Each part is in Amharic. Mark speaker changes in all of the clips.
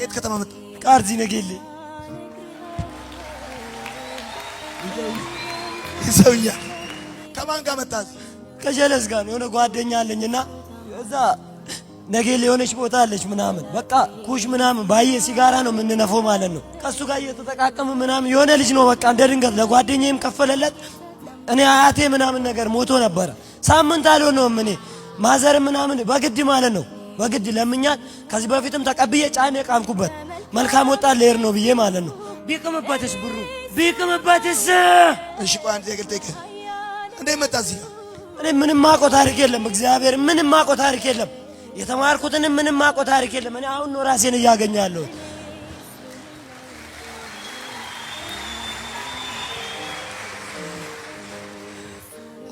Speaker 1: ከየት ከተማ መጣ?
Speaker 2: ከአርሲ ነገሌ።
Speaker 1: ይሰውኛል። ከማን ጋር መጣ?
Speaker 2: ከጀለስ ጋር ነው። የሆነ ጓደኛ አለኝና እዛ ነገሌ የሆነች ቦታ አለች ምናምን በቃ ኩሽ ምናምን ባየ ሲጋራ ነው የምንነፈው ማለት ነው። ከእሱ ጋር እየተጠቃቀም ምናምን የሆነ ልጅ ነው በቃ እንደ ድንገት ለጓደኛዬም ከፈለለት። እኔ አያቴ ምናምን ነገር ሞቶ ነበረ። ሳምንት አልሆነውም። እኔ ማዘር ምናምን በግድ ማለት ነው በግድ ለምኛት። ከዚህ በፊትም ተቀብዬ ጫሜ ቃምኩበት። መልካም ወጣት ልሄድ ነው ብዬ ማለት ነው። ቢቅምበትስ ብሩ ቢቅምበትስ።
Speaker 1: እሺ ቆይ አንድ ጥያቄ ልጠይቅህ። እንዴት መጣ እዚህ ጋር?
Speaker 2: እኔ ምንም ማውቀው ታሪክ የለም። እግዚአብሔር ምንም ማውቀው ታሪክ የለም። የተማርኩትንም ምንም ማውቀው ታሪክ የለም። እኔ አሁን ነው ራሴን እያገኘሁ ያለሁት።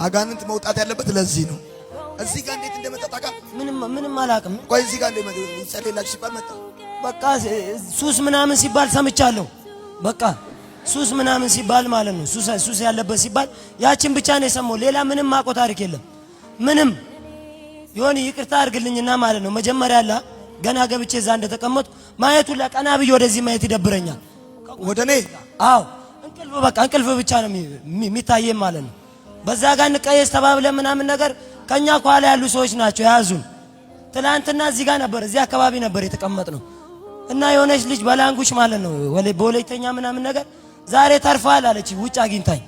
Speaker 1: አጋንንት መውጣት ያለበት ለዚህ ነው። እዚህ ጋር እንዴት እንደመጣ ታውቃለህ?
Speaker 2: ምንም አላውቅም።
Speaker 1: ቆይ እዚህ ጋር እንዴት መጣ? ይጸለይላችሁ ሲባል መጣ።
Speaker 2: በቃ ሱስ ምናምን ሲባል ሰምቻለሁ። በቃ ሱስ ምናምን ሲባል ማለት ነው ሱስ ያለበት ሲባል ያችን ብቻ ነው የሰማው። ሌላ ምንም ማውቀው ታሪክ የለም። ምንም የሆነ ይቅርታ አድርግልኝና ማለት ነው መጀመሪያ ላ ገና ገብቼ እዛ እንደተቀመጥኩ ማየቱ ለቀና ብዬ ወደዚህ ማየት ይደብረኛል።
Speaker 1: ወደ እኔ?
Speaker 2: አዎ እንቅልፍ በቃ እንቅልፍ ብቻ ነው የሚታየኝ ማለት ነው። በዛ ጋር እንቀየስ ተባብለን ምናምን ነገር ከኛ ከኋላ ያሉ ሰዎች ናቸው የያዙን። ትላንትና እዚህ ጋር ነበር፣ እዚህ አካባቢ ነበር የተቀመጥነው እና የሆነች ልጅ በላንጉች ማለት ነው በወላይተኛ ምናምን ነገር ዛሬ ተርፋል አለች። ውጭ አግኝታኝ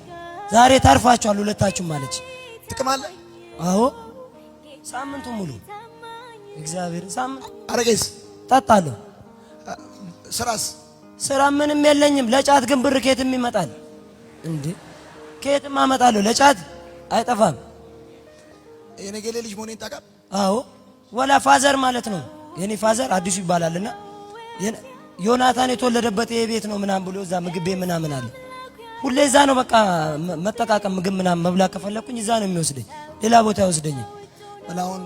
Speaker 2: ዛሬ ተርፋችኋል ሁለታችሁም አለች።
Speaker 1: ጥቅም አለ?
Speaker 2: አዎ ሳምንቱ ሙሉ እግዚአብሔር ሳምንት
Speaker 1: አረቄስ
Speaker 2: ጠጣለሁ።
Speaker 1: ስራስ?
Speaker 2: ስራ ምንም የለኝም። ለጫት ግን ብር ከየትም ይመጣል እንዴ? ከየትም አመጣለሁ። ለጫት አይጠፋም።
Speaker 1: የነገሌ ልጅ መሆኔን ታውቃለህ?
Speaker 2: አዎ ወላ father ማለት ነው የኔ father አዲሱ ይባላልና ዮናታን የተወለደበት ይሄ ቤት ነው ምናምን ብሎ እዛ ምግብ ቤት ምናምን አለ። ሁሌ እዛ ነው በቃ መጠቃቀም ምግብ ምናምን መብላት ከፈለኩኝ እዛ ነው የሚወስደኝ፣ ሌላ ቦታ አይወስደኝም።
Speaker 1: በላውን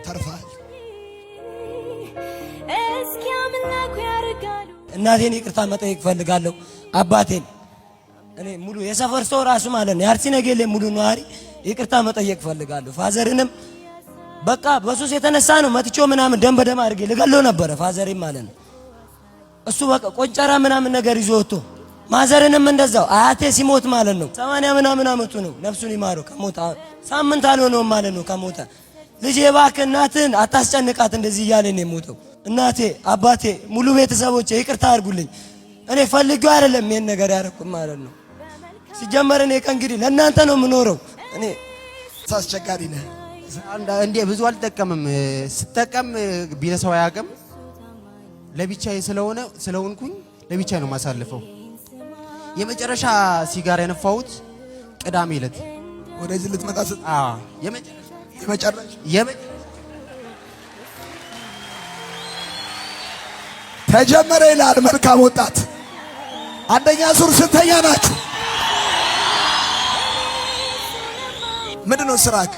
Speaker 1: ተርፈሃል።
Speaker 2: እናቴን ይቅርታ መጠየቅ እፈልጋለሁ። አባቴን እኔ ሙሉ የሰፈር ሰው ራሱ ማለት ነው የአርሲ ነገሌ ሙሉ ነዋሪ ይቅርታ መጠየቅ እፈልጋለሁ። father ንም በቃ በሱስ የተነሳ ነው መትቼው ምናምን ደም በደም አድርጌ ልገለው ነበረ father ኤም ማለት ነው። እሱ በቃ ቆንጨራ ምናምን ነገር ይዞ ወጥቶ mother ንም እንደዛው አያቴ ሲሞት ማለት ነው 80 ምናምን አመቱ ነው ነፍሱን ይማረው ከሞተ ሳምንት አልሆነውም ማለት ነው ከሞተ። ልጄ እባክህ እናትህን አታስጨንቃት እንደዚህ እያለ ነው የሞተው። እናቴ አባቴ ሙሉ ቤተሰቦቼ ይቅርታ አድርጉልኝ። እኔ ፈልጌው አይደለም ይሄን ነገር ያደረኩት ማለት ነው። ሲጀመር እኔ ከእንግዲህ ለእናንተ ነው የምኖረው። እኔ
Speaker 1: አስቸጋሪ ነህ።
Speaker 3: እንዴ ብዙ አልጠቀምም። ስጠቀም ቤተሰብ አያውቅም። ለብቻዬ ስለሆንኩኝ ለብቻዬ ነው የማሳልፈው። የመጨረሻ ሲጋራ የነፋሁት ቅዳሜ ዕለት
Speaker 1: ወደዚህ ልትመጣ
Speaker 3: አዎ፣
Speaker 1: የመጨረሻ ተጀመረ ይላል። መልካም ወጣት አንደኛ ዙር ስንተኛ ናችሁ? ምንድን ነው ስራክ?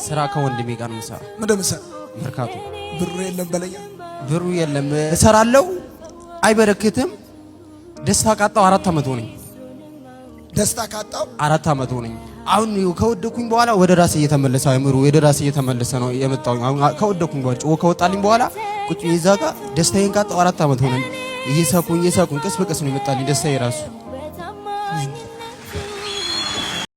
Speaker 3: ስራ ከወንድሜ ጋር ነው የምሰራው።
Speaker 1: ምንድን ነው የምትሰራው?
Speaker 3: መርካቶ።
Speaker 1: ብሩ የለም በለኛ።
Speaker 3: ብሩ የለም። እሰራለሁ፣ አይበረክትም። ደስታ ካጣው 4 አመት ሆነኝ።
Speaker 1: ደስታ ካጣው
Speaker 3: 4 አመት ሆነኝ። አሁን ከወደኩኝ በኋላ ወደ ራሴ እየተመለሰ አይምሮ ወደ ራሴ እየተመለሰ ነው የመጣው። አሁን ከወደኩኝ በኋላ ጮህ ከወጣልኝ በኋላ ቁጭ ብዬ እዛ ጋር ደስታዬን ካጣው 4 አመት ሆነኝ። እየሳኩኝ ቀስ በቀስ ነው የመጣልኝ ደስታዬ ራሱ።